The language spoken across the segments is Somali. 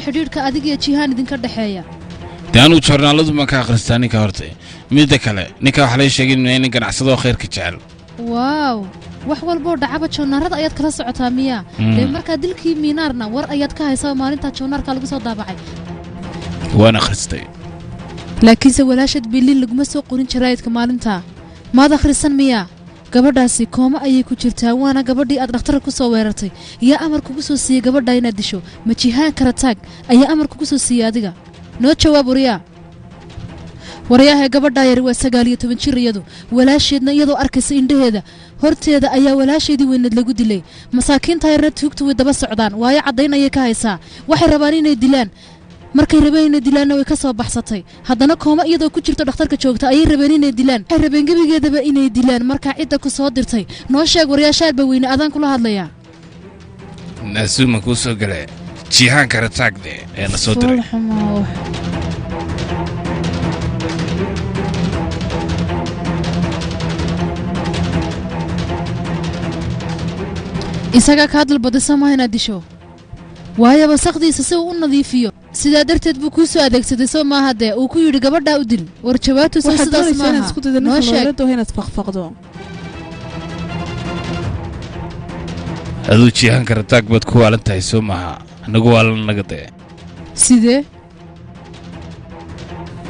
Xidhiidhka adiga iyo Jihaan idinka dhexeeya. Dee anuu joornaaladu baan ka akhristaa ninka horte. Midda kale, ninka waxaa lay sheegay inuu yahay nin ganacsado oo khayrka jecel. Waaw, wax walboo dhacaba joornaarada ayaad kala socotaa miyaa? Dee markaa dilkii Miinaarna war ayaad ka haysaa, maalintaa joornaarka lagu soo daabacay. Waan akhristay. Laakiinse walaashaed Biliin laguma soo qorin jaraa'idka maalintaa. Maad akhrisan miyaa? Gabadhaasi kooma ayay ku jirtaa, waana gabadhii aad dhakhtarka ku soo weerartay. Yaa amar kugu soo siiyey gabadhaa inaad disho? Ma Jihaan Karataag ayaa amar kugu soo siiyey? Adiga noo jawaab, waryaa. Waryaahe, gabadhaa yari waa 19 jir iyadu. Walaasheedna iyadoo arkaysa indhaheeda horteeda ayaa walaasheedii weyneed lagu dilay. Masaakiinta yarna tuugtu way daba socdaan, waayo caddayn ayay ka haysaa. Waxay rabaan inay dilaan. Markay rabeen inay dilaanna way ka soo baxsatay. Haddana kooma iyadoo ku jirto dhakhtarka joogta ayay rabeen inay dilaan. Waxay rabeen gebigeedaba inay dilaan. Markaa cidda ku soo dirtay noo sheeg, waryaashaarba weyne, adaan kula hadlayaa. Naasuuma kuu soo gale, Jihaan Karataagde ee na soo diray. Foolxumo. Isagaa kaa dalbaday samaha inaad disho, waayo wasaqdiisa si uu u nadiifiyo. Sidaa darteed buu kuu soo adeegsaday, soo maaha? Dee uu ku yidhi gabadhaa u dil. War jawaabtu soo Waxaad sidaas doonaysaa inaad maaha? isku daydo Noo ninka sheeg. looyarada oo inaad faqfaqdo. Aduu Jihaan Karataag baad ku waalan tahay, soo maaha? Nagu waalan naga dee. Sidee?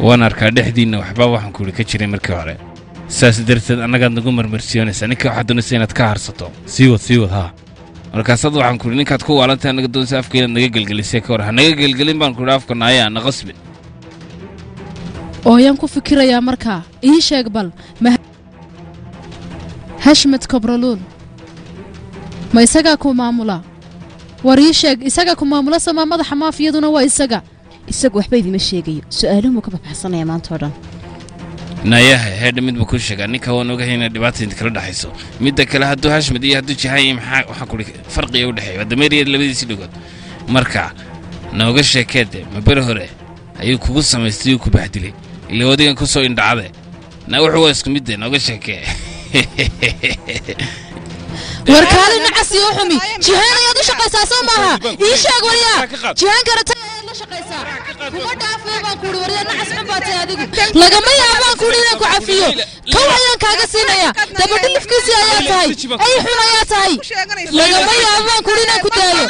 Waan arkaa dhexdiinna waxbaa waxaan ku idhi ka jiray markii hore. Saas darteed annagaad nagu marmarsiyoonaysaa. Ninka waxaad doonaysa inaad ka harsato. Sii wad, sii wad. Haa, markaasaad waxaan ku idhi ninkaad ku waalantahay annaga doonaysa afka inaad naga gelgelisay. Ka war ha naga gelgelin baan ku idhi afka, naayaa na qasbin. Oo ayaan ku fikirayaa markaa, ii sheeg bal, ma Hashmed Kobraluul ma isagaa ku maamula? War ii sheeg, isagaa ku maamula somaa? Madaxa maafiyaduna waa isaga. Isagu waxba idima sheegayo, su-aaluhumuu ka baxbaxsanaya maanta oo dhan. Naayaha heedha, mid buu kuu sheegaa. Ninka waan ogahay inay dhibaata idin kala dhexayso. Midda kale, hadduu Hashmed iyo hadduu Jihaan iyo maxaa waxaan ku idhi farqiga u dhexeeya waa dameeriya labadiisi dhigood. Marka nooga sheekeede, ma beri hore ayuu kugu samaystay uu ku bahdilay? Ilaa wadigan ku soo indhacade na wuxuu waa isku midde, nooga sheekee. War kaali, nacas iyo xumi, Jihaan ayaad u shaqaysaa, soo maaha? Ii sheeg, waryaa, Jihaan Karata ayaad la shaqaysaa. Kuma dhaafayo baan kuuhi. Waryaa, nacas xun baa tahay adigu. Lagama yaabaan kuuhi inaan ku cafiyo. Kow ayaan kaaga siinaya. Dabadhilifkiisii ayaa tahay, ay xun ayaa tahay. Lagama yaabaan kuuhi inaan ku daayo.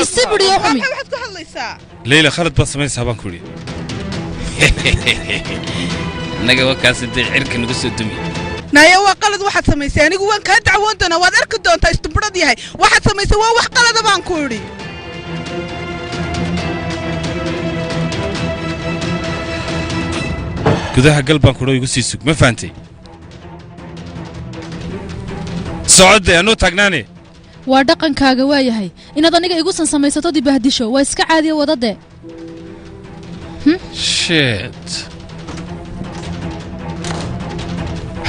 Istibidhiyo xumi. Waxaad ku hadlaysaa. Leyla, khalad baad samaysaa baan ku idhi. Innaga wakaas intay cirka nagu soo dumi. Naya, waa qalad waxaad samaysay. Anigu waan kaa dacwoon doonaa, waad arki doontaa. Istumbarad yahay, waxaad samaysay waa wax qalada baan ku idhi. Gudaha gal baan kudho, igu sii sug, ma fahantay? Socodde, anuu taagnaane. Waa dhaqankaaga waayahay inaad aniga igu san samaysato, dibahdisho waa iska caadiya wadade. Shit.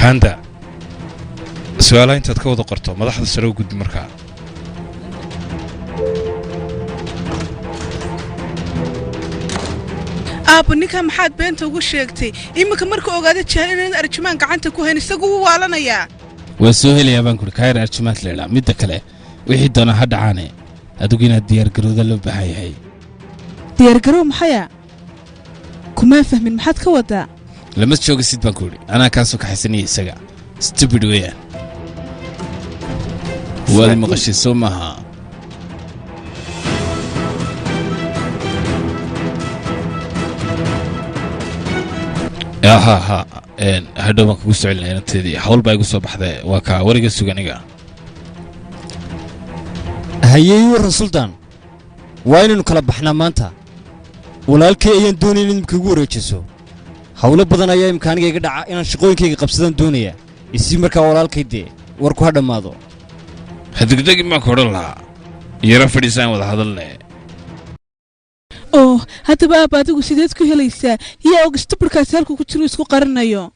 Handa, su-aalaha intaad ka wada qorto madaxda sare u gudbi markaa. Aabbo, ninkaa maxaad beenta ugu sheegtay? Iminka markuu ogaada Jihaan inaan Arjumaan gacanta ku hayn, isagu wuu waalanayaa. Waa soo helayaa baan kuhi kaayar Arjumaad leydhaa. Midda kale, wixii doonaa ha dhacaane, adigu inaad diyaargarowda loo baahan yahay. Diyaargarow maxaya? Kumaa fahmin, maxaad ka wadaa? Lama joogasid baan ku idhi. Anaa kaasoo kaxaysanaya isaga. Stupid weeyaan. Waad maqashay, soo maaha? Ha ha, hadhow baan kugu soo celinaya inanteedii. Hawl baa igu soo baxday. Waa kaa wariga sug aniga. Hayey, warran suldaan, waa inaynu kala baxnaa maanta. Walaalkay ayaan doonayn in imika igu wareejiso. Hawlo badan ayaa imika aniga iga dhaca, inaan shaqooyinkayga qabsadaan doonaya. Isii markaa walaalkay, dee warku ha dhammaado. Hadegdegin baan ku odhan lahaa, yaro fadhiisaan wada hadalne. Oo haddaba aabba, adigu sideed ku helaysaa? Yaa og istuburkaasi halkuu ku jiro isku qarinayo?